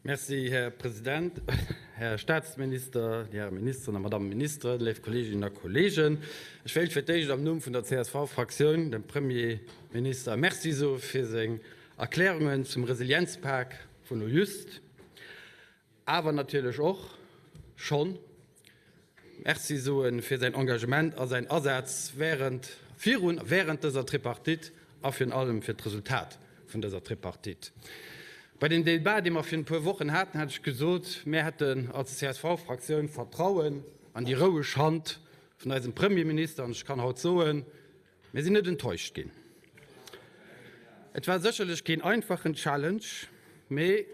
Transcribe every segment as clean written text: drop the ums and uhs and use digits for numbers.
Merci, Här President, Här Statsminister, Dir Häre Ministeren a Madame Ministeren, léif Kolleeginnen a Kolleegen. Ech wéilt fir d'éischt am Numm vun der CSV-Fraktioun dem Premierminister Merci soe fir seng Erklärungen zum Resilienzpak vun elo just, awer natierlech och schonn Merci soe fir säin Engagement a säin Asaz wärend, virun a wärend dëser Tripartite a virun allem fir d'Resultat vun dëser Tripartite. Bei dem Debat, dee mer virun e puer Wochen haten, hat ech gesot, mär hätten als CSV-Fraktioun Vertrauen an déi roueg Hand vun eisem Premierminister an ech kann haut soen, mir sinn net enttäuscht ginn. Et war sécherlech keen einfachen Challenge, mee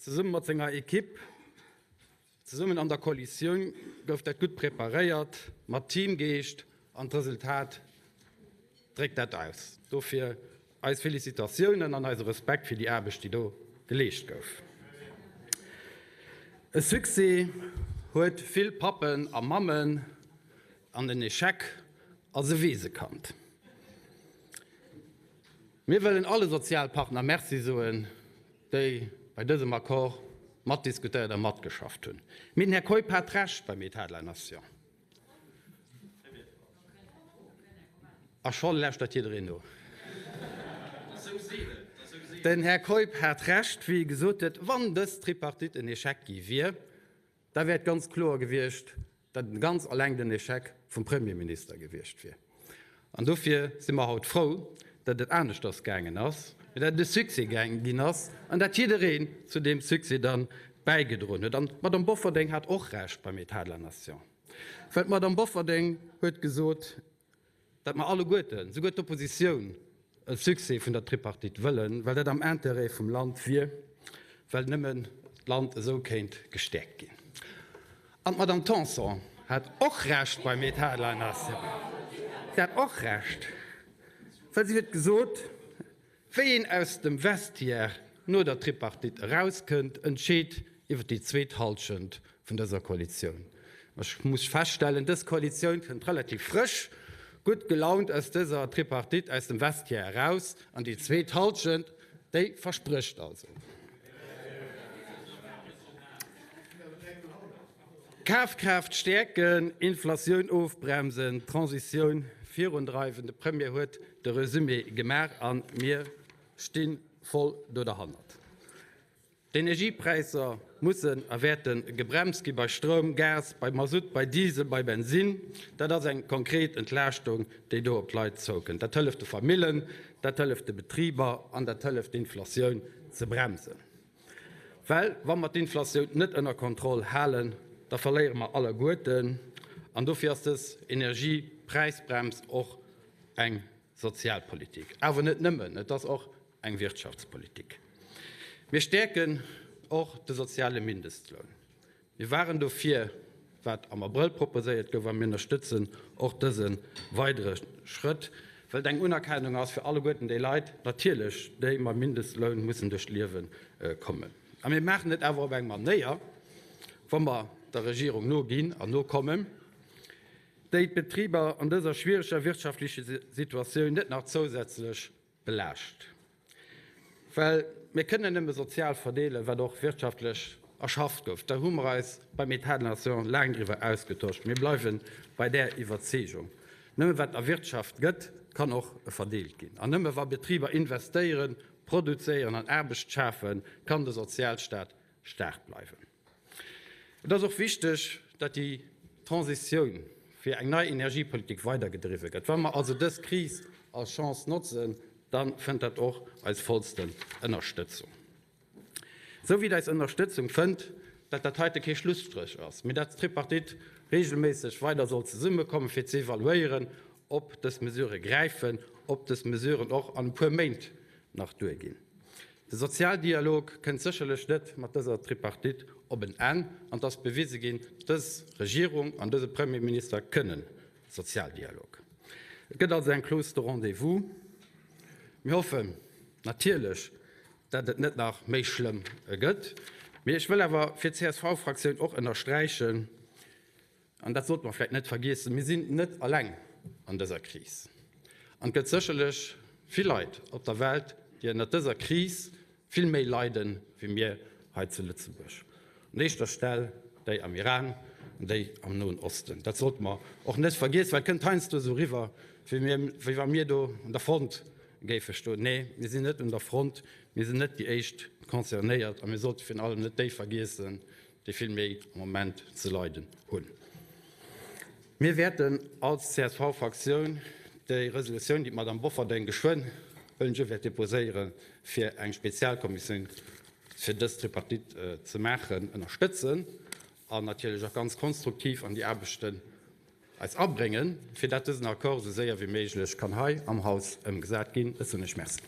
zesumme mat senger Ekipp, Zesummen an der Koalitioun gouf dat gutt preparéiert, mat Teamgeescht, an d'Resultat dréckt dat aus. Dofir eis Felicitatiounen an eise Respekt fir déi Aarbecht, déi do geleescht gouf. E Succès huet vill Pappen a Mammen an en Echec ass e Weesekand. Mir wëllen alle Sozialpartner Merci soen, déi bei dësem Accord matdiskutéiert a matgeschafft hunn. Mee den Här Keup hat Recht beim État de la nation. A scho lauschtert jiddereen no. Den Här Keup hat Recht, wéi e gesot huet, wann dës Tripartite en Echec gi wier, Da wär et ganz kloer gewiescht, datt et ganz alleng den Echec vum Premierminister gewiescht wier. An dofir si mer haut frou, datt et aneschters gaangen ass, mee datt et e Succès ginn ass an datt jiddereen zu deem Succès da bäigedroen huet. An d'Madame Bofferding hat och Recht beim État de la nation, well d'Madame Bofferding huet gesot, datt mer alleguerten, souguer d'Oppositioun, e Succès vun der Tripartite wëllen, well dat am Intérêt vum Land wier, well nëmmen d'Land esou kéint gestäerkt ginn. An d'Madame Tanson hat och Recht beim État de la nation. Si hat och Recht, well si huet gesot, Wéi een aus dem Vestiaire no der Tripartite erauskënnt, entscheet iwwer déi zweet Hallschent vun dëser Koalitioun. Ech muss feststellen, dës Koalitioun kënnt relativ frësch, gutt gelaunt aus dëser Tripartite, aus dem Vestiaire eraus an déi zweet Hallschent, déi versprécht also. Kafkraaft stäerken, Inflatioun ofbremsen, Transitioun virundreiwen, de Premier huet de Resumé gemaach a mir sti voll do derhannert. D'Energiepräisser mussen a wäerte gebremst gi bei Stroum, Gas, bei Masutt, bei Diesel, bei Bensinn. Dat ass eng konkret Entlaaschtung, déi do op d'Leit zoukënnt. Dat hëlleft de Famillen, dat hëlleft de Betriber an dat hëlleft d'Inflatioun ze bremsen. Well wa mer d'Inflatioun net ënner Kontroll halen, da verléiere mer alleguerten. An dofir ass dës Energiepräisbrems och eng Sozialpolitik. Awer net nëmmen, et ass och eng Wirtschaftspolitik. Mir stäerken och de soziale Mindestloun. Mir waren dofir, wat am Abrëll proposéiert gouf, a mir ënnerstëtzen och dëse weidere Schrëtt, well et eng Unerkennung ass fir alleguerten déi Leit natierlech, déi mam Mindestloun mussen duerch d'Liewe kommen. A mir maachen et awer op eng Manéier, wa mer der Regierung noginn an nokommen, déi d'Betriber an dëser schwiereger wirtschaftlecher Situatioun net nach zousätzlech belaascht. Well mir kënnen nëmme sozial verdeelen, wat och wirtschaftlech erschafft gouf. Da hu mer eis beim État de la nation laang driwwer ausgetosch. Mir bleiwe bei där Iwwerzeegung, Nëmme wat erwirtschaft gëtt, kann och verdeelt ginn. An nëmme wa Betriber investéieren, produzéieren an Aarbecht schafen, kann de Sozialstaat staark bleiwen. Et ass och wichteg, datt déi Transitioun fir eng nei Energiepolitik weidergedriwwe gëtt. Wa mer also dës Kris als Chance notzen, da fënnt dat och eis vollsten Ënnerstëtzung. Esou wéi et eis Ënnerstëtzung fënnt, datt dat heite kee Schlusstréch ass, mee datt d'Tripartite regelméisseg weider soll zesummekommen, fir ze evaluéieren, ob dës Mesurë gräifen, ob dës Mesuren och an e puer Méint nach duerginn. De Sozialdialog kënnt sécherlech net mat dëser Tripartite op en Enn an et ass bewise ginn, dës Regierung an dëse Premierminister kënnen Sozialdialog. Et gëtt also eng Clause de rendez-vous. Mir hoffen natierlech, dat et net nach méi schlëmm gëtt. Mee ech wëll awer fir d'CSV-Fraktioun och ënnersträichen, An dat sollte mer vläicht net vergiessen, Mir sinn net eleng an dëser Kris. An et gëtt sécherlech vill Leit op der Welt, déi ënnert dëser Kris vill méi leiden, wéi mir Hei zu Lëtzebuerg. Un éischter Stell déi am Iran an déi am Noen Osten. Dat sollte mer och net vergiessen, well et kënnt heiansdo esou eriwwer, wéi wa mir do un der Front géife stoen. Nee, mir sinn net un der Front, mir sinn net déi éischt Concernéiert a mir sollte virun allem net déi vergiessen, déi vill méi am Moment ze leiden hunn. Mir wäerten als CSV-Fraktioun déi Resolutioun, déi d'Madame Bofferding geschwënn, wëllen ech, wäert deposéieren, fir eng Spezialkommissioun fir dës Tripartite ze maachen, ënnerstëtzen an natierlech och ganz konstruktiv an déi Aarbechten eis abréngen, fir dat dësen Accord esou séier wéi méiglech kann hei am Haus ëmgesat ginn. Ech soen Iech Merci.